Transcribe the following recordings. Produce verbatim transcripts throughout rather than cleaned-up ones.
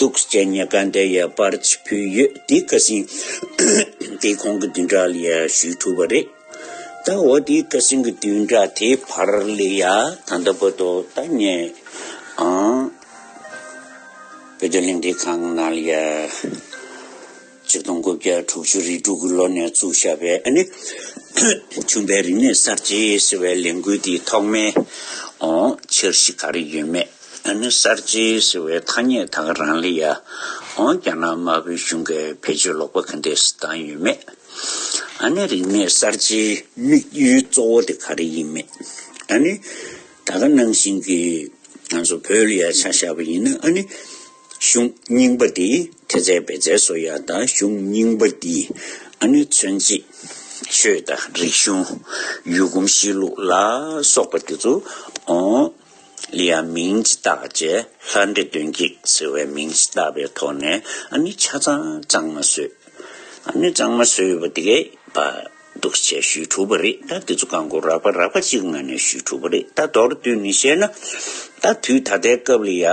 འདུག་ཟེར་ནས་ག་འདྲ་ཡ་པར་ཅིག་ཕུལ་ཡོད། དེ་ཁ་སང་དེ་གོང་གི་བདུན་ཕྲག་ལ་ཡ་ཞུས་གྲུབ་པ་རེད། ད་འོ་དེ་ཁ་སང་གི་བདུན་ཕྲག་དེའི་བར་ལ་ཡ་ད་ལྟ་བར་དུ་ད་ངས་ཨང་བོད་དོན་གླེང་སྟེགས་ཁང་ནང་ལ་ཡ་ཆིག་སྟོང་དགུ་བརྒྱ་དྲུག་ཅུ་རེ་དྲུག་གི་ལོ་ནས་བཙུགས་བཞག་པའི་ཨ་ནི་བྱུང་བའི་རིག་གནས་གསར་བརྗེ་ཟེར་བའི་ལས་འགུལ་དེའི་ཐོག་མའི་ཨང་འཆར་གཞི་ག་རེ་ཡོད་མེད། ཨ་ནི་གསར་བརྗེ་ཟེར་བའི་ཐ་སྙད་ད་ག་རང་ལ་ཡ་ཨང་རྒྱ་ནག་དམར་པོའི་གཞུང་གིས་བེད་སྤྱོད་ལོག་པ་ག་འདྲས་བཏང་ཡོད་མེད། ཨ་ནི་རིག་གནས་གསར་བརྗེའི་དམིགས་ཡུལ་གཙོ་བོ་དེ་ག་རེ་ཡིན་མེད། ཨ་ནི་ད་ག་ནང་བཞིན་གྱི་ང་ཚོ་བོད་ལ་ཡ་ཆ་བཞག་པ་ཡིན་ན་ཨ་ནི་གཞུང་རྙིང་པ་དེ་ཐེལ་ཙེ་བེ་ཙེ་བཟོ་ཡ་དང་གཞུང་རྙིང་པ་དེ་ཨ་ནི་མཚོན་བྱེད་ཆོས་དང་རིག་གཞུང་ཡུལ་གོམས་གཤིས་ལུགས་ལ་སོགས་པ་དེ་ཚོ་ཨང་ལ་ཡ་མིང་ཅིག་བཏགས་བྱས་ལྷ་འདྲེ་གདོན་བགེགས་ཟེར་བའི་མིང་ཅིག་བཏགས་པའི་ཐོག་ནས་ཨ་ནི་ཆ་ཚང་གཙང་མ་བཟོས། ཨ་ནི་གཙང་མ་བཟོས་ཡོད་པ་དེ་གས་པ་འདུག་བྱས་ཞུས་གྲུབ་པ་རེད། ད་དེ་ཚོ་གང་དགོས་རགས་པ་རགས་པ་གཅིག་ངང་ནས་ཞུས་གྲུབ་པ་རེད། ད་མདོར་བསྡུས་ནས་བཤད་ན་ད་དུས་ད་ལྟའི་སྐབས་ལ་ཡ་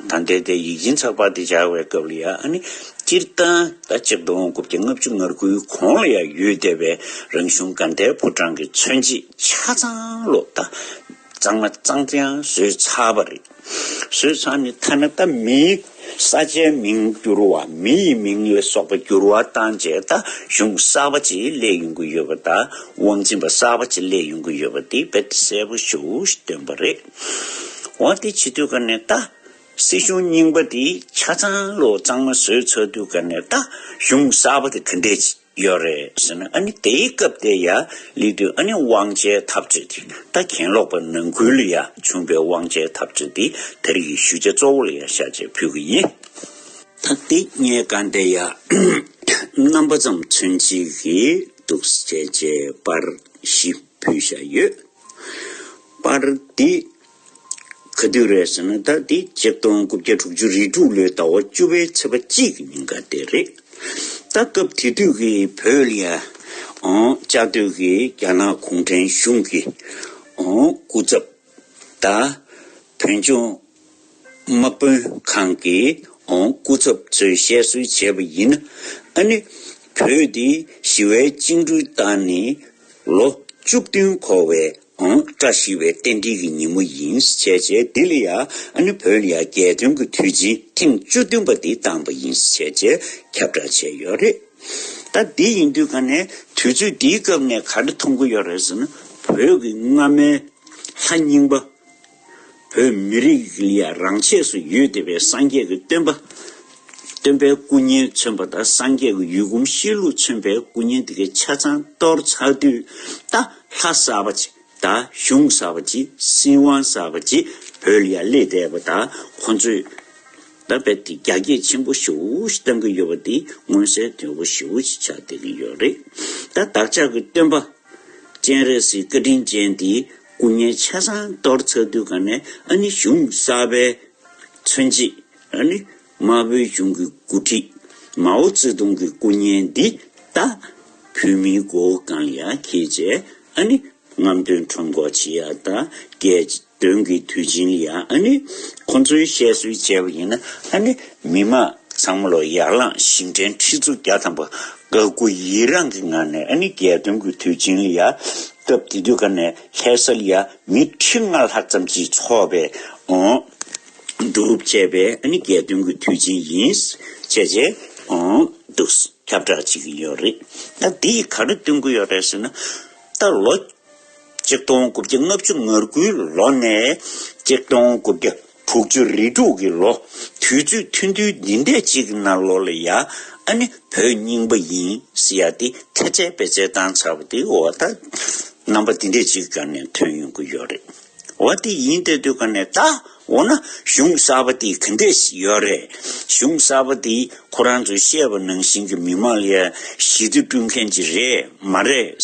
ད་ལྟའི་དེ་ཡིག་ཆེན་ཚགས་པར་དེ་སྦྱར་བའི་སྐབས་ལ་ཡ་ཨ་ནི་སྤྱིར་བཏང་ད་ཆིག་སྟོང་དགུ་བརྒྱ་ལྔ་བཅུ་ང་དགུའི་གོང་ལ་ཡ་ཡོད་བསྡད་པའི་རང་གཞུང་དགའ་ལྡན་ཕོ་བྲང་གི་མཚོན་བྱེད་ཆ་ཚང་ལོ་ད། གཙང་མ་གཙང་རྐྱང་བཟོས་ཚར་བ་རེད། བཟོས་ཚར་ནས་ཐ་ན་ད་མིང་ས་ཆའི་མིང་བསྒྱུར་བ་མི་ཡི་མིང་ལ་སོགས་པ་བསྒྱུར་བ་བཏང་རྗེས་ད་གཞུང་གསར་པ་ཅིག་སླེབས་ཡོང་གི་ཡོད་པ་དང་དབང་ཆེན་པ་གསར་པ་ཅིག་སླེབས་ཡོང་གི་ཡོད་པ་དེ་རྦད་དེ་གསལ་པོ་ཞེ་པོ་ཞིག་སྟོན་པ་རེད། འོ་དེ་བྱེད་དུས་ཀ་ནས་ད་སྲིད་གཞུང་རྙིང་པ་དེ་ཆ་ཚང་ལོ་གཙང་མ་བཟོས་ཚར་དུས་ཀ་ནས་ད་གཞུང་གསར་པ་དེ་ག་འདྲས་ཅིག་ཡོད་རེད་ཟེར་ན་ཨ་ནི་དེའི་སྐབས་དེ་ཡ་ལི་དུས་ཨ་ནི་དབང་ཆའི་འཐབ་རྩོད་དེ་ད་གྱེན་ལོག་པ་ནང་ཁུལ་ལ་ཡ་བྱུང་བའི་དབང་ཆའི་འཐབ་རྩོད་དེ་ད་རེས་ཀྱི་ཞུ་བྱ་གཙོ་བོ་ལ་ཡ་ཤར་བྱས་ཕུལ་གི་ཡིན། ད་དེ་ངས་ག་འདྲ་ཡ་རྣམ་པ་ཙམ་མཚོན་བྱེད་ཀྱི་འདུག་བྱས་བྱས་པར་བཞི་ཕུལ་བཞག་ཡོད། པར་འདི་ག་དུས་རེད་ཟེར་ན་ད་འདི་ཆིག་སྟོང་དགུ་བརྒྱ་དྲུག་ཅུ་རེ་དྲུག་ལོའི་ཟླ་བ་བཅུ་པའི་ཚེས་པ་གཅིག་གི་ཉིན་ཀ་དེ་རེད། ད་སྐབས་དེ་དུས་ཀྱི་བོད་ལ་ཡ་ཨང་བཅའ་སྡོད་ཀྱི་རྒྱ་ནག་གུང་ཁྲན་གཞུང་གི་ཨང་སྐུ་ཚབ་དང་བོད་ལྗོངས་དམག་དཔོན་ཁང་གི་ཨང་སྐུ་ཚབ་ཚོས་བཤད་སྲོལ་བྱས་པ་ཡིན་ན་ཨ་ནི་བོད་འདི་ཞི་བའི་བཅིངས་འགྲོལ་བཏང་ནས་ལོ་བཅུ་བདུན་འཁོར་བའི་ཨང་བཀྲ་ཤིས་པའི་རྟེན་འབྲེལ་གྱི་ཉིན་མོ་ཡིན་བྱས་བྱས་འདི་ལ་ཡ་ཨ་ནི་བོད་ལ་ཡ་རྒྱལ་སྟོན་གྱི་དུས་ཆེན་ཐེངས་བཅུ་བདུན་པ་འདི་བཏང་པ་ཡིན་བྱས་བྱས་ཁྱབ་བསྒྲགས་བྱས་ཡོད་རེད། ད་འདི་ཡིན་དུས་ཀ་ནས་དུས་ཚོད་འདིའི་སྐབས་ནས་ག་རེ་མཐོང་གི་ཡོད་རེད་ཟེར་ན་བོད་ཀྱི་སྔ་མའི་ལྷ་རྙིང་པ། བོད་མི་རིགས་ལ་ཡ་རང་ཆས་སུ་ཡོད་བསྡད་པའི་སངས་རྒྱས་ཀྱི་སྟོན་པ། སྟོན་པའི་སྐུ་བརྙན་མཚོན་པ་དང་སངས་རྒྱས་ཀྱི་ཡུལ་གོམས་གཤིས་ལུགས་མཚོན་པའི་སྐུ་བརྙན་དེ་གའི་ཆ་ཚང་གཏོར་ཚར་དུས་ད་ལྷ་གསར་པ་ཅིག་དང་གཞུང་གསར་པ་ཅིག་སྲིད་དབང་གསར་པ་ཅིག་བོད་ལ་ཡ་སླེབས་བསྡད་པ་དང་ཁོ་ཚོས་ད་རྦད་དེ་རྒྱ་སྐྱེད་ཆེན་པོ་ཞེ་པོ་ཞིག་བཏང་གི་ཡོད་པ་དེ་མངོན་གསལ་དོད་པོ་ཞེ་པོ་ཞིག་ཆགས་བསྡད་ཀྱི་ཡོད་རེད། ད་བདག་ཅག་གི་སྟོན་པ། སྤྱན་རས་གཟིགས་བཀའ་དྲིན་ཅན་དེའི་སྐུ་བརྙན་ཆ་ཚང་གཏོར་ཚར་དུས་ག་ནས་ཨ་ནི་གཞུང་གསར་པའི་མཚོན་བྱེད་ཨ་ནི་དམར་པོའི་གཞུང་གི་འགོ་ཁྲིད་མའོ་ཙེ་ཏུང་གི་སྐུ་བརྙན་འདི་ད་བོད་མིའི་མགོ་བོ་སྒང་ལ་ཡ་འཁྱེར་བྱས་ཨ་ནི་རྔམ་སྟོན་ཁྲོམ་སྐོར་བྱེད་ཡ་དང་རྒྱལ་སྟོན་གྱི་དུས་ཆེན་ལ་ཡ་ཨ་ནི་ཁོང་ཚོའི་བཤད་སྲོལ་བྱས་པ་ཡིན་ན་ཨ་ནི་མི་མང་ཚང་མ་ལོ་ཡར་ལངས་ཞིང་བྲན་ཁྲི་ཚོ་བརྒྱ་ཐམ་པ་དགའ་མགུ་ཡི་རངས་ཀྱི་ངང་ནས་ཨ་ནི་རྒྱལ་སྟོན་གྱི་དུས་ཆེན་ལ་ཡ་སྐབས་དེ་དུས་ཀ་ནས་ལྷ་ས་ལ་ཡ་མི་ཁྲི་ལྔ་ལྷག་ཙམ་ཅིག་ཚོགས་པའི་ཨོ་འདུ་རུབ་བྱས་པའི་ཨ་ནི་རྒྱལ་སྟོན་གྱི་དུས་ཆེན་ཡིན་བྱས་བྱས་ཨོ་འདུག་ཁྱབ་བསྒྲགས་བྱེད་ཀྱི་ཡོད་རེད། ད་འདིས་ག་རེ་སྟོན་གྱི་ཡོད་རེད་ཟེར་ན་ད་ལོ་ཆིག་སྟོང་དགུ་བརྒྱ་ལྔ་བཅུ་ང་དགུའི་ལོ་ནས་ཆིག་སྟོང་དགུ་བརྒྱ་དྲུག་ཅུ་རེ་དྲུག་གི་ལོ་དུས་ཚོད་ཐུང་ཐུང་འདི་འདྲས་ཅིག་གི་ནང་ལོགས་ལ་ཡ་ཨ་ནི་བོད་རྙིང་པ་ཡིན་ཟེར་ཡ་དེ་ཐེལ་ཙེ་བེད་ཙེ་བཏང་ཚར་བ་དེ་འོ་ད་རྣམ་པ་འདི་འདྲས་ཅིག་ག་ནས་ཐོན་ཡོང་གི་ཡོད་རེད། འོ་དེ་ཡིན་བསྡད་དུས་ག་ནས་ད་འོ་ན་གཞུང་གསར་པ་དེ་ག་འདྲས་ཡོད་རེད། གཞུང་གསར་པ་དེ་ཁོ་རང་ཚོས་བཤད་པ་ནང་བཞིན་གྱི་མི་མང་ལ་ཡ་ཞི་བདེ་བསྐྲུན་མཁན་ཅིག་རེད་མ་རེད།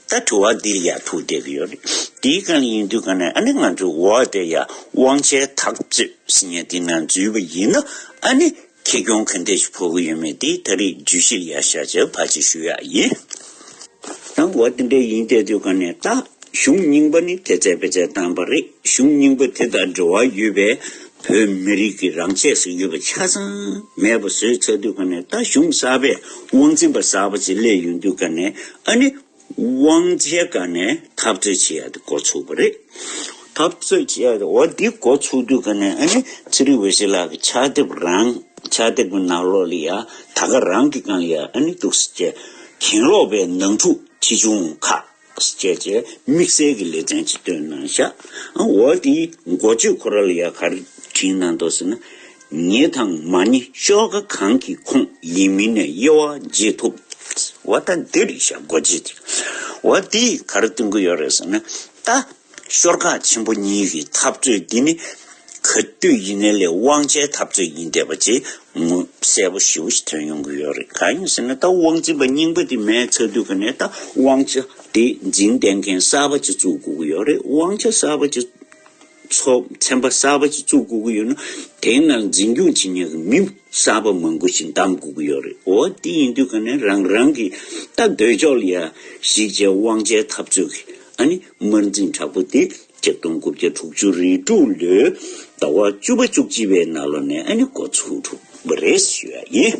ད་དྲི་བ་འདི་ལ་ཡ་ཐུག་བསྡད་ཀྱི་ཡོད་རེད། དེའི་སྒང་ལ་ཡིན་དུས་ག་ནས་ཨ་ནི་ང་ཚོའི་འོག་དེ་ཡ་དབང་ཆའི་འཐབ་རྩོད་ཟེར་མཁན་དེ་ནང་འཛུལ་བ་ཡིན་ན་ཨ་ནི་ཁེ་གྱོང་ག་འདྲ་ཞིག་ཕོག་གི་ཡོད་མེད་དེ་ད་རེས་བརྗོད་གཞི་ལ་ཡ་བཞག་བྱས་ཕར་ཅིག་ཞུ་ཡག་ཡིན། ད་འོ་དེ་འདྲ་ཡིན་བསྡད་དུས་ག་ནས་ད་གཞུང་རྙིང་པ་ནི་ཐེལ་ཙེ་བེད་ཙེ་བཏང་པ་རེད། གཞུང་རྙིང་པ་དེ་དང་འབྲེལ་བ་ཡོད་པའི་ བོད་མི་རིགས་ཀྱི་རང་ཆས་སུ་ཡོད་པ་ཆ་ཚང་མེད་པ་བཟོས་ཚར་དུས་ག་ནས་ད་གཞུང་གསར་པས་དབང་འཛིན་པ་གསར་པ་ཅིག་སླེབས་ཡོང་དུས་ག་ནས་ཨ་ནི་དབང་ཆའི་སྒང་ནས་འཐབ་རྩོད་བྱེད་ཡ་དེ་འགོ་ཚུགས་པ་རེད། འཐབ་རྩོད་བྱེད་ཡ་དེ་འོ་འདི་འགོ་ཚུགས་དུས་ག་ནས་ཨ་ནི་ཚེ་རིང་འོད་ཟེར་ལགས་ཀྱི་ཕྱག་དེབ་རང་ཕྱག་དེབ་ཀྱི་ནང་ལོགས་ལ་ཡ་ད་ག་རང་གི་སྒང་ལ་ཡ་ཨ་ནི་འདུག་སེ་བྱས་གྱེན་ལོག་པའི་ནང་འཁྲུག་ཆེ་ཆུང་ཁག་བཅས་བཅས་དམིགས་བསལ་གྱི་ལེ་ཚན་ཅིག་བཏོན་གནང་ཤག་འོ་དེའི་འགོ་བརྗོད་ཁོ་ར་ལ་ཡ་ག་རེ་བྲིས་གནང་འདུག་ཟེར་ན། ཉེ་དང་མ་ཉེ་ཤོག་ཁ་གང་གི་ཁོངས་ཡིན་མིན་ནས་དབྱེ་བ་འབྱེད་ཐུབ། འོ་ད་འདི་རེད་ཤག་འགོ་བརྗོད་དེ། འོ་དེས་ག་རེ་སྟོན་གྱི་ཡོད་རེད་ཟེར་ན། ད་ཤོག་ཁག་ཆེན་པོ་གཉིས་ཀྱི་འཐབ་རྩོད་འདི་ནི་ག་དུས་ཡིན་ནའི་ལས་དབང་ཆའི་འཐབ་རྩོད་ཡིན་བསྡད་པ་ཅིག་ངོ་གསལ་པོ་ཞེ་པོ་ཞིག་ཐོན་ཡོང་གི་ཡོད་རེད། གང་ཡིན་ཟེར་ན་ད་དབང་འཛིན་པ་རྙིང་པ་དེ་མེད་ཚར་དུས་ག་ནས་ད་དབང་ཆ་དེ་འཛིན་བསྡད་མཁན་གསར་པ་ཅིག་བཙུགས་དགོས་ཀྱི་ཡོད་རེད། དབང་ཆ་གསར་པ་ཅིག་ཚོགས་ཚན་པ་གསར་པ་ཅིག་བཙུགས་དགོས་ཀྱི་ཡོད་ན་དེའི་ནང་འཛིན་སྐྱོང་བྱེད་མཁན་གྱི་མི་གསར་པ་མང་པོ་ཞིག་འདེམས་དགོས་ཀྱི་ཡོད་རེད། འོ་དེ་ཡིན་དུས་ག་ནས་རང་རང་གི་ད་འདོད་ཕྱོགས་ལ་ཡ་གཞིགས་བྱས་དབང་ཆའི་འཐབ་རྩོད་ཀྱི་ཨ་ནི་དམར་འཛིང་དྲག་པོ་དེ་ཆིག་སྟོང་དགུ་བརྒྱ་དྲུག་ཅུ་རེ་དྲུག་ལོའི་ཟླ་བ་བཅུ་པ་བཅུ་གཅིག་པའི་ནང་ལོགས་ནས་ཨ་ནི་འགོ་ཚུགས་ཐུབ་པ་རེད་ཞུ་ཡ་ཡིན།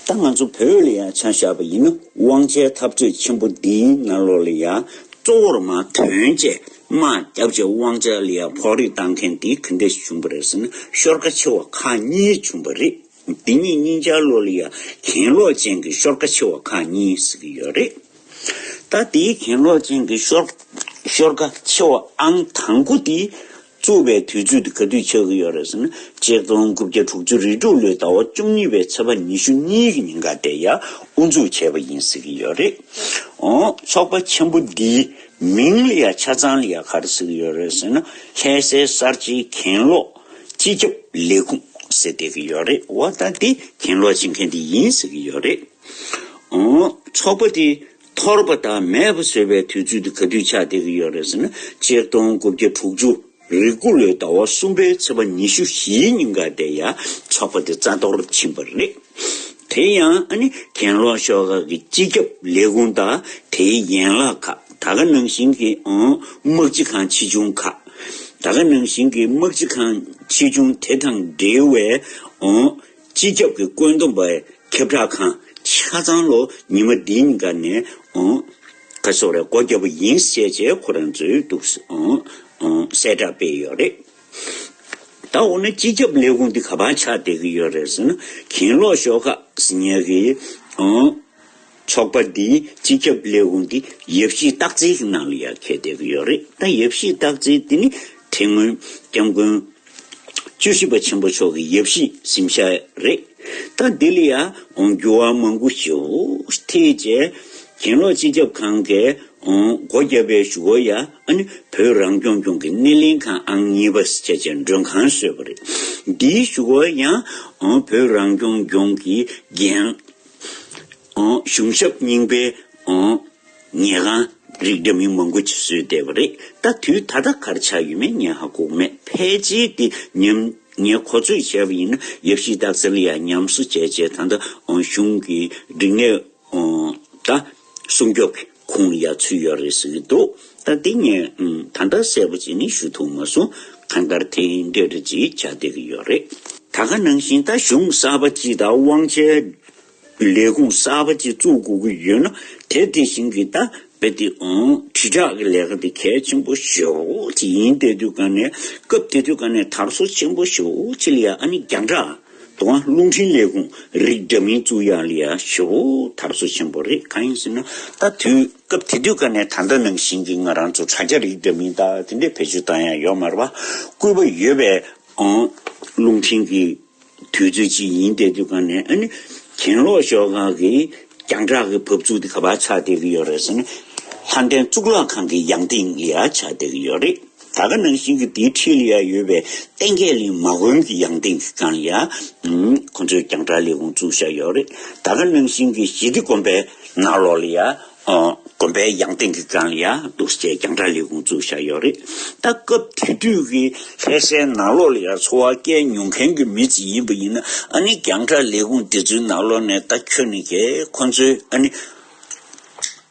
ད་ང་ཚོ་བོད་ལ་ཡང་ཆ་བཞག་པ་ཡིན་ན་དབང་ཆའི་འཐབ་རྩོད་ཆེན་པོ་འདིའི་ནང་ལོགས་ལ་ཡང་གཙོ་བོར་མར་དོན་བཅས་དམག་རྒྱབ་བྱས་དབང་ཆ་ལ་ཡང་ཕོག་རེས་བཏང་མཁན་འདི་ག་འདྲ་ཞིག་བྱུང་བ་རེད་ཟེར་ན་ཤོག་ཁ་ཆེ་བ་ཁག་གཉིས་བྱུང་བ་རེད། འདི་གཉིས་གཉིས་ཆར་ལོགས་ལ་ཡང་གྱེན་ལོག་ཅན་གྱི་ཤོག་ཁ་ཆེ་བ་ཁག་གཉིས་ཟེར་གྱི་ཡོད་རེད། ད་དེའི་གྱེན་ལོག་ཅན་གྱི་ཤོག་ཤོག་ཁ་ཆེ་བ་ཨང་དང་པོ་དེ་བཙུགས་པའི་དུས་ཚོད་དེ་ག་དུས་ཆགས་ཀྱི་ཡོད་རེད་ཟེར་ན་ཆིག་སྟོང་དགུ་བརྒྱ་དྲུག་ཅུ་རེ་དྲུག་ལོའི་ཟླ་བ་བཅུ་གཉིས་པའི་ཚེས་པ་ཉི་ཤུ་གཉིས་ཀྱི་ཉིན་ཀ་དེ་ཡང་དབུ་འཛུགས་བྱས་པ་ཡིན་ཟེར་གྱི་ཡོད་རེད། འོ་ཚོགས་པ་ཆེན་པོ་འདིའི་མིང་ལ་ཡང་ཆ་ཚང་ལ་ཡང་ག་རེ་ཟེར་གྱི་ཡོད་རེད་ཟེར་ན་ལྷ་སའི་གསར་བརྗེའི་གྱེན་ལོག་སྤྱི་ཁྱབ་ལས་ཁུངས་ཟེར་བསྡད་ཀྱི་ཡོད་རེད། འོ་ད་འདི་གྱེན་ལོག་བྱེད་མཁན་འདི་ཡིན་ཟེར་གྱི་ཡོད་རེད། འོ། ཚོགས་པ་དེ་འཐོར་པ་དང་མེད་པ་བཟོས་པའི་དུས་ཚོད་དེ་ག་དུས་ཆགས་བསྡད་ཀྱི་ཡོད་རེད་ཟེར་ན་ཆིག་སྟོང་དགུ་བརྒྱ་དྲུག་ཅུ་རེ་དགུ་ལོའི་ཟླ་བ་གསུམ་པའི་ཚེས་པ་ཉི་ཤུ་བཞིའི་ཉིན་ཀ་དེ་ཡང་ཚོགས་པ་དེ་རྩ་གཏོར་ཕྱིན་པ་རེད། དེ་ཡང་ཨ་ནི་གྱེན་ལོག་ཤོག་ཁག་གི་སྤྱི་ཁྱབ་ལས་ཁུངས་དང་དེའི་ཡན་ལག་ཁག་ད་ག་ནང་བཞིན་གྱི་ཨང་དམག་སྤྱི་ཁང་ཆེ་ཆུང་ཁག་ད་ག་ནང་བཞིན་གྱི་དམག་སྤྱི་ཁང་ཆེ་ཆུང་དེ་དང་འབྲེལ་བའི་ཨང་སྤྱི་ཁྱབ་ཀྱི་བཀོད་འདོམས་པའི་ཁྱབ་བསྒྲགས་ཁང་ཆ་ཚང་ལོ་ཉི་མ་འདིའི་ཉིན་ཀ་ནས་ཨང་ཁ་སོགས་རེ་སྒོ་བརྒྱབ་པ་ཡིན་ཟེར་བྱས་ཁོ་རང་ཚོས་འདུག་ཨང་ཨང་གསལ་བསྒྲགས་སྤེལ་ཡོད་རེད། ད་འོ་ན་སྤྱི་ཁྱབ་ལས་ཁུངས་འདི་ག་པར་ཆགས་བསྡད་ཀྱི་ཡོད་རེད་ཟེར་ན་གྱེན་ལོག་ཤོག་ཁག་ཟེར་མཁན་གྱི་ཨང་ཚོགས་པ་འདིའི་སྤྱི་ཁྱབ་ལས་ཁུངས་འདི་ཡབ་གཞིས་སྟག་རྩེའི་ནང་ལ་ཡང་འཁེལ་བསྡད་ཀྱི་ཡོད་རེད། ད་ཡབ་གཞིས་སྟག་རྩེ་འདི་ནི་དེ་སྔོན་སྐྱབས་མགོན་བཅུ་བཞི་པ་ཆེན་པོ་མཆོག་གི་ཡབ་གཞིས་གཟིམ་ཤག་རེད། ད་འདི་ལ་ཡང་འགྱུར་བ་མང་པོ་ཞེ་པོ་ཐེབས་རྗེས་གྱེན་ལོག་སྤྱི་ཁྱབ་ཁང་གིས་སྒོ་བརྒྱབ་པའི་གཞུག་གུ་ཡང་ཨ་ནི་བོད་རང་སྐྱོང་ལྗོངས་ཀྱི་སྣེ་ལེན་ཁང་ཨང་གཉིས་པ་ཟེར་བྱས་མགྲོན་ཁང་བཟོས་པ་རེད། འདིའི་གཞུག་གུ་ཡང་བོད་རང་སྐྱོང་ལྗོངས་ཀྱི་རྒྱལ་གཞུང་ཞབས་རྙིང་པའི་ཉལ་ཁང་རིགས་འདྲ་མིན་མང་པོ་ཅིག་བཟོས་བསྡད་པ་རེད། ད་དུས་ད་ལྟ་ག་རེ་ཆགས་ཡོད་མེད་ངས་ཧ་གོ་མེད། ཕལ་ཆེར་དེ་ཉམས་ངས་གོ་ཚོད་བྱས་པ་ཡིན་ན་ཡབ་གཞིས་སྟག་རྩེ་ལ་ཡང་ཉམས་གསོ་བྱས་རྗེས་ད་ལྟ་གཞུང་གི་རིག་གནས་ད་སྲུང་སྐྱོབ་ཀྱི་ཁོངས་ལ་ཡང་ཚུད་ཡོད་རེད་ཟེར་གྱི་འདུག་ད་དེ་ངས་ད་ལྟ་གསལ་པོ་བྱས་ནས་ཞུ་ཐུབ་མ་སོང་། གང་ལྟར་དེ་འདྲ་རེ་ཅིག་ཆགས་བསྡད་ཀྱི་ཡོད་རེད། ད་ག་ནང་བཞིན་ད་གཞུང་གསར་པ་ཅིག་དང་དབང་ཆའི་ལས་ཁུངས་གསར་པ་ཅིག་བཙུགས་དགོས་ཀྱི་ཡོད་ན་དེ་དེ་བཞིན་གྱི་ད་དཔེ་དེ་ཨང་དྲིལ་བསྒྲགས་ཀྱི་ལས་ཀ་དེ་གལ་ཆེན་པོ་ཞེ་པོ་ཅིག་ཡིན་བསྡད་དུས་ག་ནས་སྐབས་དེ་དུས་ག་ནས་དར་སྲོལ་ཆེན་པོ་ཞེ་པོ་ཅིག་ལ་ཡ་ཨ་ནི་རྒྱང་བསྒྲགས་དང་རླུང་འཕྲིན་ལས་ཁུངས་རིགས་འདྲ་མིན་བཙུགས་ཡག་ལ་ཡ་ཞེ་པོ་དར་སྲོལ་ཆེན་པོ་རེད། གང་ཡིན་ཟེར་ན་ད་དུས་སྐབས་དེ་དུས་ག་ནས་ད་ལྟ་ནང་བཞིན་གྱི་ང་རང་ཚོ་དྲ་རྒྱ་རིགས་འདྲ་མིན་ད་དེ་འདྲའི་བེད་སྤྱོད་བཏང་ཡག་ཡོད་མ་རེད་པ། སྐུད་པ་ཡོད་པའི་ཨང་རླུང་འཕྲིན་གྱི་དུས་ཚོད་ཅིག་ཡིན་བསྡད་དུས་ག་ནས་ཨ་ནི་གྱེན་ལོག་ཤོག་ཁག་གི་རྒྱང་བསྒྲགས་ཀྱི་བབས་ཚུགས་དེ་ག་པར་ཆགས་བསྡད་ཀྱི་ཡོད་རེད་ཟེར་ན་ལྷ་ལྡན་གཙུག་ལག་ཁང་གི་ཡང་སྟེང་ལ་ཡ་ཆགས་བསྡད་ཀྱི་ཡོད་རེད། ད་ག་ནང་བཞིན་གྱི་དེའི་འཁྲིས་ལ་ཡ་ཡོད་པའི་བསྟན་རྒྱས་གླིང་མ་དགོན་གྱི་ཡང་སྟེང་གི་སྒང་ལ་ཡ་ཁོང་ཚོས་རྒྱང་བསྒྲགས་ལས་ཁུངས་བཙུགས་བཞག་ཡོད་རེད། ད་ག་ནང་བཞིན་གྱི་ཞི་བདེ་དགོན་པའི་ནང་ལོགས་ལ་ཡ་དགོན་པའི་ཡང་སྟེང་གི་སྒང་ལ་ཡ་འདུག་སེ་རྒྱང་བསྒྲགས་ལས་ཁུངས་བཙུགས་བཞག་ཡོད་རེད། ད་སྐབས་དེ་དུས་ཀྱི་ལྷ་སའི་ནང་ལོགས་ལ་ཡ་འཚོ་བ་སྐྱེལ་མྱོང་མཁན་གྱི་མི་ཅིག་ཡིན་པ་ཡིན་ན་ཨ་ནི་རྒྱང་བསྒྲགས་ལས་ཁུངས་དེ་ཚོའི་ནང་ལོགས་ནས་ད་ཁྱོན་ནས་ཀྱི་ཁོང་ཚོའི་ཨ་ནི་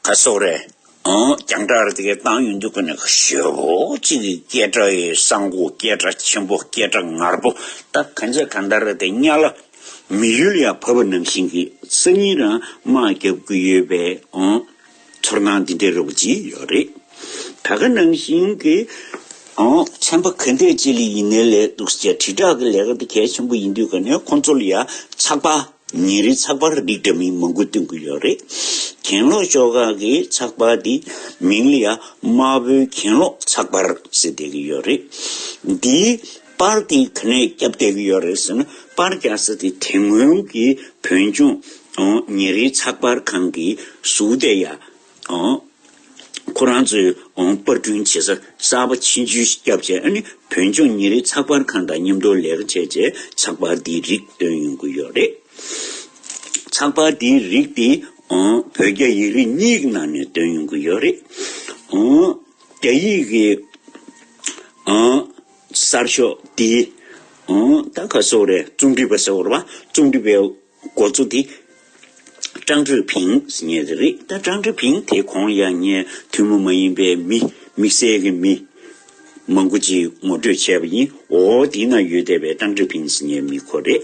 ག་སོག་རེད། ཨང་། རྒྱང་བསྒྲགས་རེ་དེ་གའི་བཏང་ཡོང་དུས་ཀ་ནས་ཞེ་པོ་གཅིག་གི་སྐད་གྲགས་ཡོད། གསང་སྒོ་སྐད་གྲགས་ཆེན་པོ། སྐད་གྲགས་ངར་པོ། ད་གང་ཚེ་གང་ལྟར་རེ་དེ་གཉའ་ལ་མི་ཡུལ་ཡ་བབས་པ་ནང་བཞིན་གྱི་སང་ཉིན་རང་དམག་རྒྱབ་ཀྱི་ཡོད་པའི་ཨང་། ཚོར་སྣང་འདི་འདྲའི་རོབ་ཅིག་ཡོད་རེད། ད་ག་ནང་བཞིན་གྱི་ཨང་། ཚན་པ་ག་འདྲས་ཅིག་ལ་ཡིན་ནའི་ལས་འདུག་ཟེར་དྲིལ་བསྒྲགས་ཀྱི་ལས་ཀ་དེ་གལ་ཆེན་པོ་ཡིན་དུས་ཀ་ནས་ཁོང་ཚོ་ལ་ཡ་ཚགས་པར། ཉིན་རེའི་ཚགས་པར་རིགས་འདྲ་མིན་མང་པོ་སྟོན་གྱི་ཡོད་རེད། གྱེན་ལོག་ཤོག་ཁག་གི་ཚགས་པར་འདི་མིང་ལ་ཡ་དམར་པོའི་གྱེན་ལོག་ཚགས་པར་ཟེར་བསྡད་ཀྱི་ཡོད་རེད། འདིའི་པར་འདི་ག་ནས་བརྒྱབ་བསྡད་ཀྱི་ཡོད་རེད་ཟེར་ན། པར་རྒྱག་ས་དེ་དེ་སྔོན་གྱི་བོད་ལྗོངས་ཉིན་རེའི་ཚགས་པར་ཁང་གི་ཟུར་དེ་ཡ། ཁོ་རང་ཚོའི་པར་སྐྲུན་བྱེད་ས་གསར་པ་ཕྱིར་བསྐྲུན་བརྒྱབ་བྱས། ཨ་ནི་བོད་ལྗོངས་ཉིན་རེའི་ཚགས་པར་ཁང་དང་མཉམ་དུ་ལས་ཀ་བྱས་བྱས་ཚགས་པར་འདིའི་རིགས་སྟོན་ཡོང་གི་ཡོད་རེད། ཚགས་པར་འདིའི་རིགས་དེ་བོད་རྒྱ་ཡིག་རིགས་གཉིས་ཀྱི་ནང་ནས་སྟོན་ཡོང་གི་ཡོད་རེད། རྒྱ་ཡིག་གི་གསར་ཤོག་འདི་ད་ག་སོག་རེད། རྩོམ་སྒྲིག་པ་ཟེར་བ་རེད་པ། རྩོམ་སྒྲིག་པའི་འགོ་གཙོ་དེ་ཀྲང་ཀྲི་ཕིང་ཟེར་མཁན་དེ་རེད། ད་ཀྲང་ཀྲི་ཕིང་དེ་གོང་ལ་ཡང་ངས་ཐུན་མོང་མ་ཡིན་པའི་མི། དམིགས་བསལ་གྱི་མི་མང་པོ་ཅིག་ངོ་སྤྲོད་བྱས་པ་ཡིན། འོ་དེའི་ནང་ཡོད་བསྡད་པའི་ཀྲང་ཀྲི་ཕིང་ཟེར་མཁན་མི་ཁོ་རེད།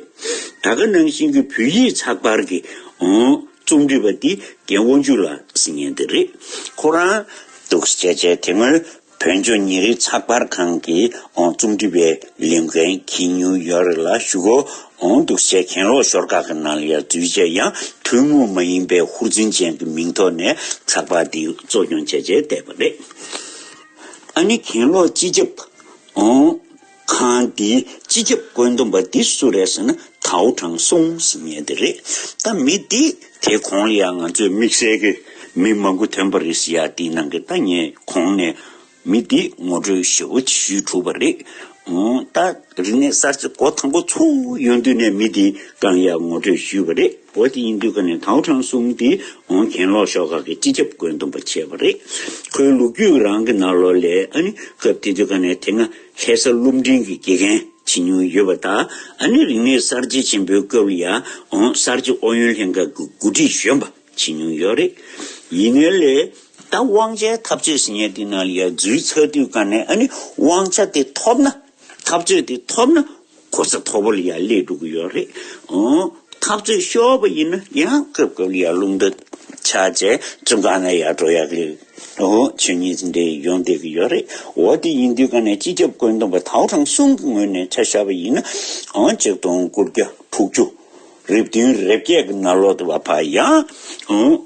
ད་ག་ནང་བཞིན་གྱི་བོད་ཡིག་ཚགས་པར་གྱི་ཨང་། རྩོམ་སྒྲིག་པ་དེ་རྒན་དབང་ཕྱུག་ལགས་ཟེར་མཁན་དེ་རེད། ཁོ་རང་འདུག་སེ་བྱས་བྱས་དེ་སྔོན་བོད་ལྗོངས་ཉིན་རེའི་ཚགས་པར་ཁང་གི་ཨང་། རྩོམ་སྒྲིག་པའི་ལས་འགན་འཁྱེར་མྱོང་ཡོད་རེད་ལ། གཞུག་གུ་ཨང་། འདུག་སེ་གྱེན་ལོག་ཤོག་ཁག་གི་ནང་ལ་ཡང་འཛུལ་བྱས། ཡང་ཐུན་མོང་མ་ཡིན་པའི་ཧུར་བརྩོན་ཅན་གྱི་མིང་ཐོག་ནས་ཚགས་པར་འདི་གཙོ་སྐྱོང་བྱས་བྱས་བསྡད་པ་རེད། ཨ་ནི་གྱེན་ལོག་སྤྱི་ཁྱབ་ཨང་། ཁང་འདིའི་སྤྱི་ཁྱབ་བཀོད་འདོམས་པ་འདི་སུ་རེད་ཟེར་ན། ཐའོ་ཁྲང་སུང་ཟེར་མཁན་དེ་རེད། ད་མི་འདི་དེ་གོང་ལ་ཡང་ང་ཚོས་དམིགས་བསལ་གྱི་མི་མང་པོ་ཐོན་པ་རེད་ཟེར་ཡ་དེའི་ནང་གི། ད་ངས་གོང་ནས་མི་འདི་ངོ་སྤྲོད་ཞེ་པོ་ཞུས་གྲུབ་པ་རེད། ཨང་། ད་རིག་གནས་གསར་བརྗེ་འགོ་དང་པོ་ཚུགས་ཡོང་དུས་ནས་མི་འདི་གང་ཡང་ངོ་སྤྲོད་ཞུས་པ་རེད། འོ་དེ་ཡིན་དུས་ཀ་ནས་ཐའོ་ཁྲང་སུང་འདི་ཨང་། གྱེན་ལོག་ཤོག་ཁག་གི་སྤྱི་ཁྱབ་བཀོད་འདོམས་པ་བྱས་པ་རེད། ཁོའི་ལོ་རྒྱུས་རང་གི་ནང་ལོགས་ལ། ཨ་ནི་སྐབས་དེ་དུས་ཀ་ནས་དེ་སྔ་ལྷ་ས་སློབ་འབྲིང་གི་དགེ་རྒན་བྱེད་མྱོང་ཡོད་པ་དང་། ཨ་ནི་རིག་གནས་གསར་བརྗེ་ཆེན་པོའི་སྐབས་ལ་ཡང་ཨང་། གསར་བརྗེ་ཨུ་ཡོན་ལྷན་ཁང་གི་འགོ་ཁྲིད་གཞོན་པ་བྱེད་མྱོང་ཡོད་རེད། ཡིན་ནའི་ལས་ད་དབང་ཆའི་འཐབ་རྩོད་ཟེར་མཁན་དེ་ནང་ལ་ཡང་འཛུལ་ཚར་དུས་ཀ་ནས། ཨ་ནི་དབང་ཆ་དེ་ཐོབ་ན། འཐབ་རྩོད་དེ་ཐོབ་ན་གོ་ས་མཐོ་པོ་ལ་ཡང་སླེབས་འགྲོ་གི་ཡོད་རེད། ཨང་། འཐབ་རྩོད་ཤོར་བ་ཡིན་ན་ཡང་སྐབས་སྐབས་ལ་ཡང་རླུང་རྟ་ཆག་བྱས་བཙོན་ཁང་ནང་ཡང་འགྲོ་ཡག་གི། ཨོ། ཆོས་ཉིད་འདི་ཡོང་བསྡད་ཀྱི་ཡོད་རེད། འོ་དེ་ཡིན་དུས་ཀ་ནས་སྤྱི་ཁྱབ་བཀོད་འདོམས་པ་ཐའོ་ཁྲང་སུང་གི་ངོས་ནས་ཆ་བཞག་པ་ཡིན་ན། ཨང་། ཆིག་སྟོང་དགུ་བརྒྱ་དྲུག་ཅུ་རེ་བདུན་རེ་བརྒྱད་ཀྱི་ནང་ལོགས་དུ་བ་ཕ་ཡང་། ཨང་།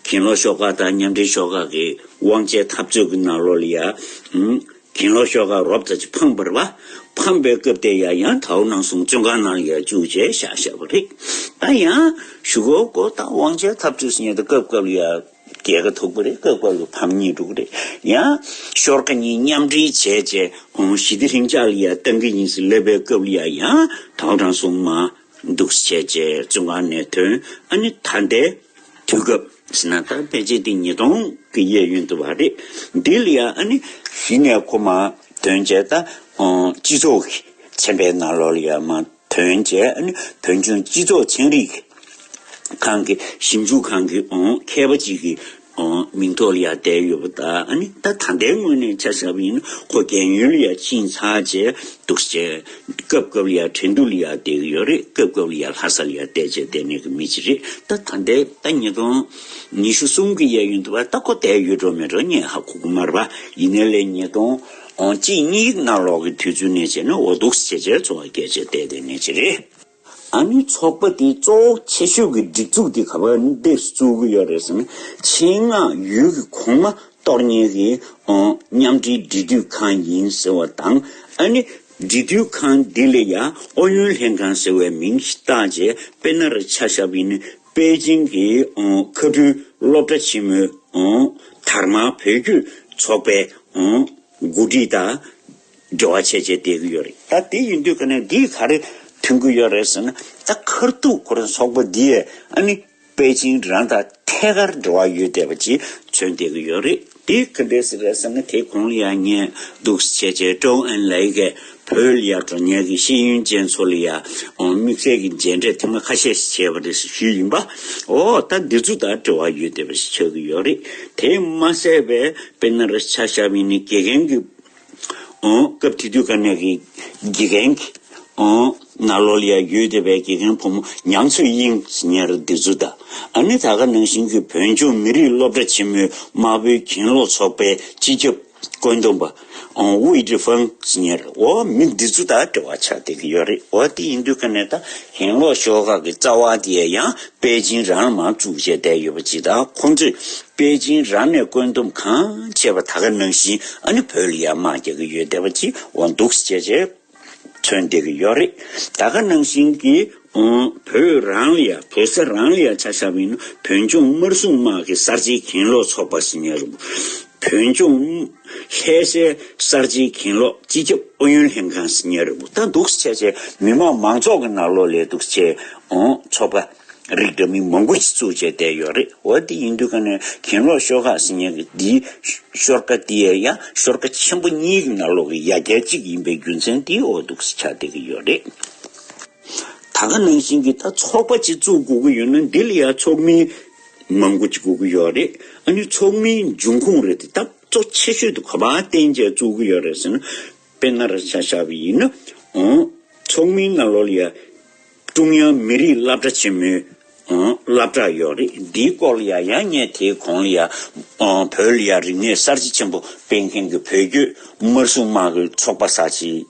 གྱེན་ལོག་ཤོག་ཁག་དང་མཉམ་འབྲེལ་ཤོག་ཁག་གི་དབང་ཆའི་འཐབ་རྩོད་ཀྱི་ནང་ལོགས་ལ་ཡ། ཨང་། གྱེན་ལོག་ཤོག་ཁག་རོབ་ཙམ་ཅིག་ཕངས་པ་རེད་པ། ཕངས་པའི་སྐབས་དེ་ཡ་ཡང་ཐའོ་ཁྲང་སུང་བཙོན་ཁང་ནང་ལ་ཡ་བཅུག་བྱས་བཞག་བཞག་པ་རེད། ད་ཡང་གཞུག་གུ་ད་དབང་ཆའི་འཐབ་རྩོད་ཟེར་མཁན་དེ་སྐབས་སྐབས་ལ་ཡ་རྒྱལ་ཁ་ཐོབ་ཀྱི་རེད། སྐབས་སྐབས་ལ་ཕམ་ཉེས་འགྲོ་གི་རེད། ཡང་ཤོག་ཁག་གཉིས་མཉམ་འབྲེལ་བྱས་བྱས། ཨང་། ཞི་བདེ་ལྷིང་འཇགས་ལ་ཡ་བཏང་གི་ཡིན་ཟེར་ལབ་པའི་སྐབས་ལ་ཡ་ཡང་ཐའོ་ཁྲང་སུང་མར་འདུག་སེ་བྱས་བྱས་བཙོན་ཁང་ནས་ཐོན། ཨ་ནི་ད་ལྟའི་དུས་སྐབས་ཟེར་ན་ད་ཕལ་ཆེར་དེ་ཉིས་སྟོང་གི་གཡས་གཡོན་དུ་བ་རེད། འདི་ལ་ཡ་ཨ་ནི་གཞི་ནས་ཁོ་མར་ཐོན་བྱས། ད་ཨང་། སྤྱི་ཚོགས་ཀྱི་ཚན་པའི་ནང་ལོགས་ལ་ཡ་མར་ཐོན་བྱས། ཨ་ནི་བོད་ལྗོངས་སྤྱི་ཚོགས་ཚན་རིག་ཁང་གི་ཞིབ་འཇུག་ཁང་གི། ཨང་། མཁས་པ་ཅིག་གི། ཨང་། མིང་ཐོག་ལ་ཡ་བསྡད་ཡོད་པ་དང་། ཨ་ནི་ད་ད་ལྟའི་ངོས་ནས་ཆ་བཞག་པ་ཡིན་ན་ཁོ་རྒན་ཡོལ་ལ་ཡ་ཕྱིན་ཚར་བྱས་འདུག་སེ་བྱས། སྐབས་སྐབས་ལ་ཡ་ཁྲིན་ཏུའུ་ལ་ཡ་བསྡད་ཀྱི་ཡོད་རེད། སྐབས་སྐབས་ལ་ཡ་ལྷ་ས་ལ་ཡ་བསྡད་བྱས་བསྡད་མཁན་གྱི་མི་ཅིག་རེད། ད་ད་ལྟའི་ད་ཉིས་སྟོང་ཉི་ཤུ་གསུམ་གྱི་གཡས་གཡོན་དུ་བ་ད་ཁོ་བསྡད་ཡོད་འགྲོ་མེད་འགྲོ་ངས་ཧ་གོ་གི་མ་རེད་པ། ཡིན་ནའི་ལས་ཉིས་སྟོང་གཅིག་གཉིས་ནང་ལོགས་ཀྱི་དུས་ཚོད་ནས་བྱས་ན་འོ་འདུག་སེ་བྱས་བྱས་འཚོ་བ་སྐྱེལ་བྱས་བསྡད་བསྡད་མཁན་ཅིག་རེད། ཨ་ནི་ཚོགས་པ་དེ་གཙོ་བོ་ཆེ་ཤོས་ཀྱི་སྒྲིག་འཛུགས་དེ་ག་པར་འདེགས་སུ་བཅུག་གི་ཡོད་རེད་ཟེར་ན། ཆེད་མངགས་ཡུལ་གྱི་གོང་མ་གཏོར་མཁན་གྱི། ཨང་། མཉམ་འབྲེལ་འབྲེལ་མཐུད་ཁང་ཡིན་ཟེར་བ་དང་། ཨ་ནི་འབྲེལ་མཐུད་ཁང་འདི་ལ་ཡང་ཨུ་ཡོན་ལྷན་ཁང་ཟེར་བའི་མིང་ཞིག་བཏགས་བྱས། དཔེར་ན་རེ་ཆ་བཞག་པ་ཡིན་ན་པེ་ཅིང་གི། ཨང་། མཁའ་འགྲུལ་སློབ་གྲྭ་ཆེན་མོའི། ཨང་། དར་དམར་བོད་བརྒྱུད་ཚོགས་པའི། ཨང་། འགོ་ཁྲིད་དང་འབྲེལ་བ་བྱས་བྱས་བསྡད་ཀྱི་ཡོད་རེད། ད་དེ་ཡིན་དུས་ཀ་ནས་འདིས་ག་རེ་མཐུན་གྱི་ཡོད་རེད་ཟེར་ན། ད་ཁ་ཐུག་ཁོ་རང་ཚོགས་པ་འདིས་ཨ་ནི་པེ་ཅིང་རང་དང་ཐད་ཀར་འབྲེལ་བ་ཡོད་བསྡད་པ་ཅིག་མཚོན་བསྡད་ཀྱི་ཡོད་རེད། དེ་ག་འདྲས་ཟེར་རེད་ཟེར་ན། དེ་གོང་ལ་ཡང་ངས་འདུག་སེ་བྱས་བྱས་ཀྲོའུ་ཨན་ལའེ་གིས་ བོད་ལ་ཡ་འགྲོ་མཁན་གྱི་ཤེས་ཡོན་ཅན་ཚོ་ལ་ཡ་དམིགས་བསལ་གྱི་མཇལ་འཕྲད་ཐེངས་མ་ཁ་ཤས་ཤིག་བྱས་པ་རེད་ཞུས་ཡིན་པ། འོ་ད་འདི་ཚོ་དང་འབྲེལ་བ་ཡོད་བསྡད་པ་ཞིག་ཆགས་ཀྱི་ཡོད་རེད། དེ་མ་ཟད་པའི་དཔེར་ན་ར་ཆ་བཞག་པ་ཡིན་ན་དགེ་རྒན་གྱི་ཨང་སྐབས་དེ་དུས་ཀ་ནས་ཀྱི་དགེ་རྒན་གྱི་ཨང་ནང་ལོགས་ལ་ཡ་ཡོད་བསྡད་པའི་དགེ་རྒན་བུ་མོ་ཉང་ཚོད་དབྱིངས་ཟེར་མཁན་རེད། འདི་ཚོ་དང་ཨ་ནི་ད་ག་ནང་བཞིན་གྱི་བོད་ལྗོངས་མི་རིགས་སློབ་གྲྭ་ཆེན་མོའི་དམར་པོའི་གྱེན་ལོག་ཚོགས་པའི་སྤྱི་ཁྱབ་བཀོད་འདོམས་པ་ཨང་ཝུའེ་ཀྲི་ཧྥང་ཟེར་མཁན་རེད། འོ་མི་འདི་ཚོ་དང་འབྲེལ་བ་ཆགས་བསྡད་ཀྱི་ཡོད་རེད། འོ་དེ་ཡིན་དུས་ཀ་ནས་ད་གྱེན་ལོག་ཤོག་ཁག་གི་རྩ་བ་དེ་ཡང་པེ་ཅིང་རང་ལ་མར་བཙུགས་བྱས་བསྡད་ཡོད་པ་ཅིག་དང་། ཁོང་ཚོས་པེ་ཅིང་རང་ནས་བཀོད་འདོམས་གང་བྱས་པ་ད་ག་ནང་བཞིན་ཨ་ནི་བོད་ལ་ཡར་དམག་རྒྱག་གི་ཡོད་བསྡད་པ་ཅིག་འོ་འདུག་སེ་བྱས་བྱས་མཚོན་བསྡད་ཀྱི་ཡོད་རེད། ད་ག་ནང་བཞིན་གྱི་ཨང་བོད་རང་ལ་ཡ་བོད་ས་རང་ལ་ཡ་ཆ་བཞག་པ་ཡིན་ན་བོད་ལྗོངས་དམར་སྲུང་དམག་གི་གསར་བརྗེའི་གྱེན་ལོག་ཚོགས་པ་ཟེར་མཁན་རེད། བོད་ལྗོངས་ལྷ་སའི་གསར་བརྗེའི་གྱེན་ལོག་སྤྱི་ཁྱབ་ཨུ་ཡོན་ལྷན་ཁང་ཟེར་མཁན་རེད། ད་འདུག་སེ་བྱས་བྱས་མི་དམངས་མང་ཚོགས་ཀྱི་ནང་ལོགས་ལ་འདུག་སེ་བྱས་ཨང་ཚོགས་པ་རིགས་འདྲ་མིན་མང་པོ་ཞིག་བཙུགས་བྱས་བསྡད་ཡོད་རེད། འོ་དེ་ཡིན་དུས་ཀ་ནས་གྱེན་ལོག་ཤོག་ཁག་ཟེར་མཁན་གྱི་འདིའི་ཤོར་ཁ་དེ་ཡང་ཤོར་ཁ་ཆེན་པོ་གཉིས་ཀྱི་ནང་ལོགས་ཀྱི་ཡ་གྱལ་གཅིག་ཡིན་པའི་རྒྱུ་མཚན་དེ་འོ་འདུག་སེ་ཆགས་བསྡད་ཀྱི་ཡོད་རེད། ད་ག་ནང་བཞིན་གྱི་ད་ཚོགས་པ་གཅིག་བཙུགས་དགོས་ཀྱི་ཡོད་ན་འདི་ལ་ཡང་ཚོགས་མི་མང་པོ་ཅིག་དགོས་ཀྱི་ཡོད་རེད། ཨ་ནི་ཚོགས་མིའི་འབྱུང་ཁུངས་རེད་དེ་ད་གཙོ་ཆེ་ཤོས་དེ་ག་པར་བརྟེན་བྱས་བཙུགས་ཀྱི་ཡོད་རེད་ཟེར་ན། དཔེར་ན་ར་ཆ་བཞག་པ་ཡིན་ན། ཨང་ཚོགས་མིའི་ནང་ལོགས་ལ་ཡ་ཀྲུང་དབྱང་མི་རིགས་སློབ་གྲྭ་ཆེན་མོའི་ཨང་སློབ་གྲྭ་ཡོད་རེད། འདིའི་སྐོར་ལ་ཡ་ཡང་ངས་དེའི་གོང་ལ་ཡ་ཨང་བོད་ལ་ཡ་རིག་གནས་གསར་བརྗེ་ཆེན་པོ་སྤེལ་མཁན་གྱི་བོད་བརྒྱུད་དམར་སྲུང་དམག་གི་ཚོགས་པ་ཟེར་ཅིག་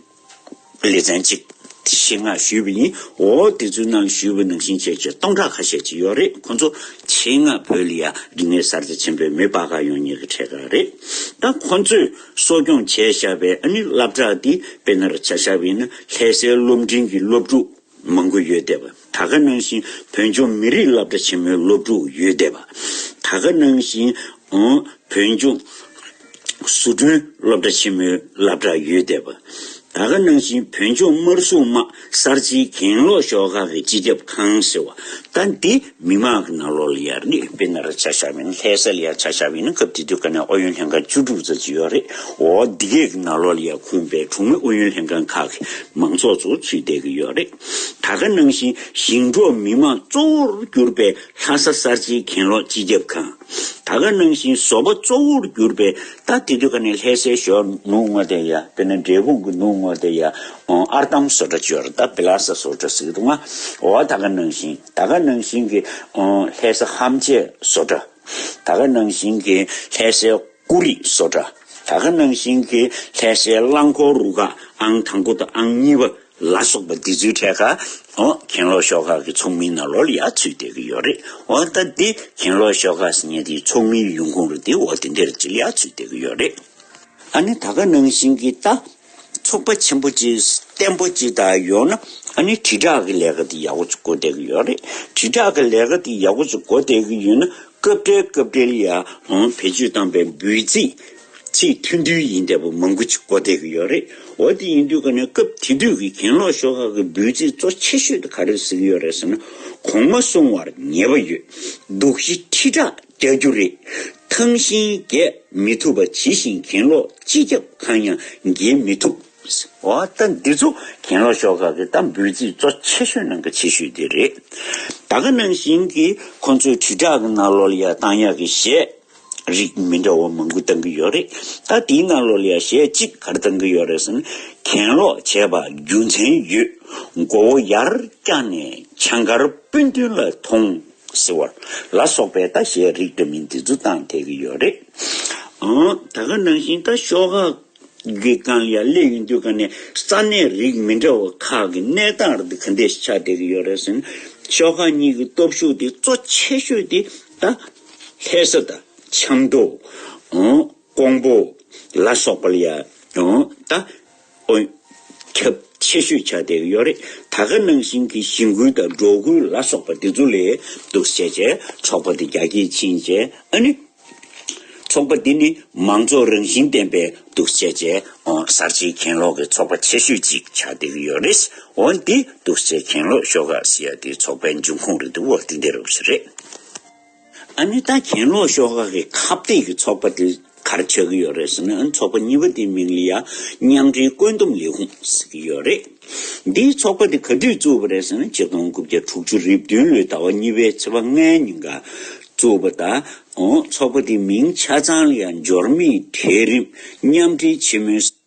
ལེ་ཚན་གཅིག་ཤེས་ངག་ཞུས་པ་ཡིན། འོ་དེ་ཚོའི་ནང་ཞུས་པ་ནང་བཞིན་བྱས་བྱས་སྟོང་ཕྲག་ཁ་ཤས་ཅིག་ཡོད་རེད། ཁོ་ཚོ་ཆེད་མངགས་བོད་ལ་ཡ་རིག་གནས་གསར་བརྗེ་ཆེན་པོའི་མི་སྤར་ག་ཡོང་མཁན་གྱི་གྲས་ཀ་རེད། ད་ཁོ་ཚོས་གསོ་སྐྱོང་བྱས་བཞག་པའི་ཨ་ནི་སློབ་གྲྭ་འདི་དཔེར་ན་ར་ཆ་བཞག་པ་ཡིན་ན་ལྷ་སའི་སློབ་འབྲིང་གི་སློབ་ཕྲུག་མང་པོ་ཡོད་བསྡད་པ། ད་ག་ནང་བཞིན་བོད་ལྗོངས་མི་རིགས་སློབ་གྲྭ་ཆེན་མོའི་སློབ་ཕྲུག་ཡོད་བསྡད་པ། ད་ག་ནང་བཞིན་ཨང་བོད་ལྗོངས་བཟོ་སྐྲུན་སློབ་གྲྭ་ཆེན་མོའི་སློབ་གྲྭ་ཡོད་བསྡད་པ། ད་ག་ནང་བཞིན་བོད་ལྗོངས་དམར་སྲུང་དམག་གསར་བརྗེའི་གྱེན་ལོག་ཤོག་ཁག་གི་སྤྱི་ཁྱབ་ཁང་ཟེར་བ་ད་འདི་མི་མང་གི་ནང་ལོགས་ལ་ཡ་རེད། དཔེར་ན་ར་ཆ་བཞག་པ་ཡིན་ན་ལྷ་ས་ལ་ཡ་ཆ་བཞག་པ་ཡིན་ན་སྐབས་དེ་དུས་ཀ་ནས་ཨུ་ཡོན་ལྷན་ཁང་བཅུ་དྲུག་ཙམ་ཅིག་ཡོད་རེད། འོ་འདི་གས་ཀྱི་ནང་ལོགས་ལ་ཡ་ཁུངས་པའི་གྲོང་མི་ཨུ་ཡོན་ལྷན་ཁང་ཁག་གི་མང་ཚོགས་ཚོ་ཚུད་བསྡད་ཀྱི་ཡོད་རེད། ད་ག་ནང་བཞིན་ཞིང་འབྲོག་མི་མང་གཙོ་བོར་གྱུར་པའི་ལྷ་ས་གསར་བརྗེའི་གྱེན་ལོག་སྤྱི་ཁྱབ་ཁང་། ད་ག་ནང་བཞིན་བཟོ་པ་གཙོ་བོར་གྱུར་པའི་ད་དེ་དུས་ཀ་ནས་ལྷ་སའི་ཞོལ་ནུབ་ངོས་དེ་ཡ་དཔེར་ན་འབྲས་སྤུངས་ཀྱི་ནུབ་ངོས་དེ་ཡ་ཨར་དམ་བཟོ་གྲྭ་ཅིག་ཡོད་རེད། ད་བི་ལ་ས་བཟོ་གྲྭ་ཟེར་གྱི་འདུག་ང་། འོ་ད་ག་ནང་བཞིན་ད་ག་ནང་བཞིན་གྱི་ལྷ་ས་ཧམ་ཆེ་བཟོ་གྲྭ། ད་ག་ནང་བཞིན་གྱི་ལྷ་སའི་ཀུ་རི་བཟོ་གྲྭ། ད་ག་ནང་བཞིན་གྱི་ལྷ་སའི་རླངས་འཁོར་རུ་ཁག་ཨང་དང་པོ་དང་ཨང་གཉིས་པ་ལ་སོགས་པ་འདི་ཚོའི་གྲས་ཁ་འོ་གྱེན་ལོག་ཤོག་ཁག་གི་ཚོགས་མིའི་ནང་ལོགས་ལ་ཡ་ཚུད་བསྡད་ཀྱི་ཡོད་རེད། འོ་ད་འདི་གྱེན་ལོག་ཤོག་ཁག་ཟེར་མཁན་དེའི་ཚོགས་མིའི་ཡོང་ཁུངས་རེད། དེ་འོ་དེ་འདིར་ཅིག་ལ་ཡ་ཚུད་བསྡད་ཀྱི་ཡོད་རེད། ཨ་ནི་ད་ག་ནང་བཞིན་གྱི་ད་ཚོགས་པ་ཆེན་པོ་ཅིག་བརྟན་པོ་ཅིག་དང་ཡོང་ན་ཨ་ནི་དྲིལ་བསྒྲགས་ཀྱི་ལས་ཀ་དེ་ཡག་པོ་ཅིག་འགོ་བསྡད་ཀྱི་ཡོད་རེད། དྲིལ་བསྒྲགས་ཀྱི་ལས་ཀ་དེ་ཡག་པོ་ཅིག་འགོ་བསྡད་ཀྱི་ཡོད་ན་སྐབས་འབྲེལ་སྐབས་འབྲེལ་ཡ་ཨང་བེད་སྤྱོད་བཏང་པའི་འབོད་ཚིག་ཚིག་མཐུན་མཐུན་ཡིན་བསྡད་པ་མང་པོ་ཅིག་འགོ་བསྡད་ཀྱི་ཡོད་རེད། འོ་དེ་ཡིན་དུས་ཀ་ནས་སྐབས་དེ་དུས་ཀྱི་གྱེན་ལོག་ཤོག་ཁག་གི་འབོད་ཚིག་གཙོ་ཆེ་ཤོས་དེ་ག་རེ་ཟེར་གྱི་ཡོད་རེད་ཟེར་ན། གོང་མ་གསུང་བར་ཉེས་པ་ཡོད། སྡུག་ཤི་ཁྲི་ཕྲག་རྒྱག་རྒྱུ་རེད། ཐང་ཤིང་རྒྱས་མི་ཐུབ་པ་ཇི་བཞིན་གྱེན་ལོག་སྤྱི་ཁྱབ་ཁང་ཡང་རྒྱས་མི་ཐུབ། འོ་ད་འདི་ཚོ་གྱེན་ལོག་ཤོག་ཁག་གི་ད་འབོད་ཚིག་གཙོ་ཆེ་ཤོས་ནང་གི་ཆེ་ཤོས་དེ་རེད། ད་ག་ནང་བཞིན་གྱི་ཁོང་ཚོའི་དྲིལ་བསྒྲགས་ཀྱི་ནང་ལོགས་ལ་ཡ་བཏང་ཡག་གི་གཞས་རིགས་མི་འདྲ་བ་མང་པོ་བཏང་གི་ཡོད་རེད། ད་དེའི་ནང་ལོགས་ལ་ཡ་གཞས་གཅིག་ག་རེ་བཏང་གི་ཡོད་རེད་ཟེར་ན། གྱེན་ལོག་བྱས་པ་རྒྱུ་མཚན་ཡོད། མགོ་བོ་ཡར་བཀྱགས་ནས་ཆང་དཀར་སྤུན་བདུན་ལ་མཐོང་། ཟེར་བ་ལ་སོགས་པའི་ད་གཞས་རིགས་འདྲ་མིན་འདི་ཚོ་བཏང་བསྡད་ཀྱི་ཡོད་རེད། ཨང་ད་ག་ནང་བཞིན་ད་ཤོག་ཁག་གི་སྒང་ལ་ཡ་སླེབས་ཡོང་དུས་ཀ་ནས་ས་གནས་རིགས་མི་འདྲ་བ་ཁག་གི་གནས་སྟངས་རེ་འདི་ག་འདྲས་ཤིག་ཆགས་བསྡད་ཀྱི་ཡོད་རེད་ཟེར་ན། ཤོག་ཁག་གཉིས་ཀྱི་སྟོབས་ཤུགས་དེ་གཙོ་ཆེ་ཤོས་དེ་ད་ལྷ་ས་དང་ཆབ་མདོ། ཨང་། ཀོང་པོ་ལ་སོགས་པ་ལ་ཡ་ཡང་ད་ཨོ་ཁྱབ་ཆེ་ཤོས་ཆགས་བསྡད་ཀྱི་ཡོད་རེད། ད་ག་ནང་བཞིན་གྱི་ཞིང་ཁུལ་དང་འབྲོག་ཁུལ་ལ་སོགས་པ་འདི་ཚོ་ལ་འདུག་སེ་བྱས་བྱས་ཚོགས་པ་འདི་རྒྱ་སྐྱེད་ཕྱིན་བྱས། ཨ་ནི་ཚོགས་པ་འདི་ནི་མང་གཙོ་རང་བཞིན་ལྡན་པའི་འདུག་སེ་བྱས་བྱས་ཨོ་གསར་བརྗེའི་གྱེན་ལོག་གི་ཚོགས་པ་ཆེ་ཤོས་ཅིག་ཆགས་བསྡད་ཀྱི་ཡོད་རེད། འོ་འདི་འདུག་སེ་གྱེན་ལོག་ཤོག་ཁག་ཟེར་ཡ་དེ་ཚོགས་པའི་འབྱུང་ཁུངས་རེད་འདུག་འོ་དེ་འདྲ་རེད། ཨ་ནི་ད་གྱེན་ལོག་ཤོག་ཁག་གི་ཁ་གཏད་ཀྱི་ཚོགས་པ་དེ་ ག་རེ་ཆགས་ཀྱི་ཡོད་རེད་ཟེར་ན། ཚོགས་པ་གཉིས་པ་དེའི་མིང་ལ་ཡ་མཉམ་འབྲེལ་བཀོད་འདོམས་ལས་ཁུངས་ཟེར་གྱི་ཡོད་རེད། འདིའི་ཚོགས་པ་དེ་ག་དུས་བཙུགས་པ་རེད་ཟེར་ན། ཆིག་སྟོང་དགུ་བརྒྱ་དྲུག་ཅུ་རེ་བདུན་ལོའི་ཟླ་བ་གཉིས་པའི་ཚེས་པ་ལྔའི་ཉིན་ཀ་བཙུགས་པ་དང་། ཚོགས་པ་དེའི་མིང་ཆ་ཚང་ལ་ཡང་འབྱོར་མེད་གྲལ་རིམ་མཉམ་འབྲེལ་ཆེན་མོའི་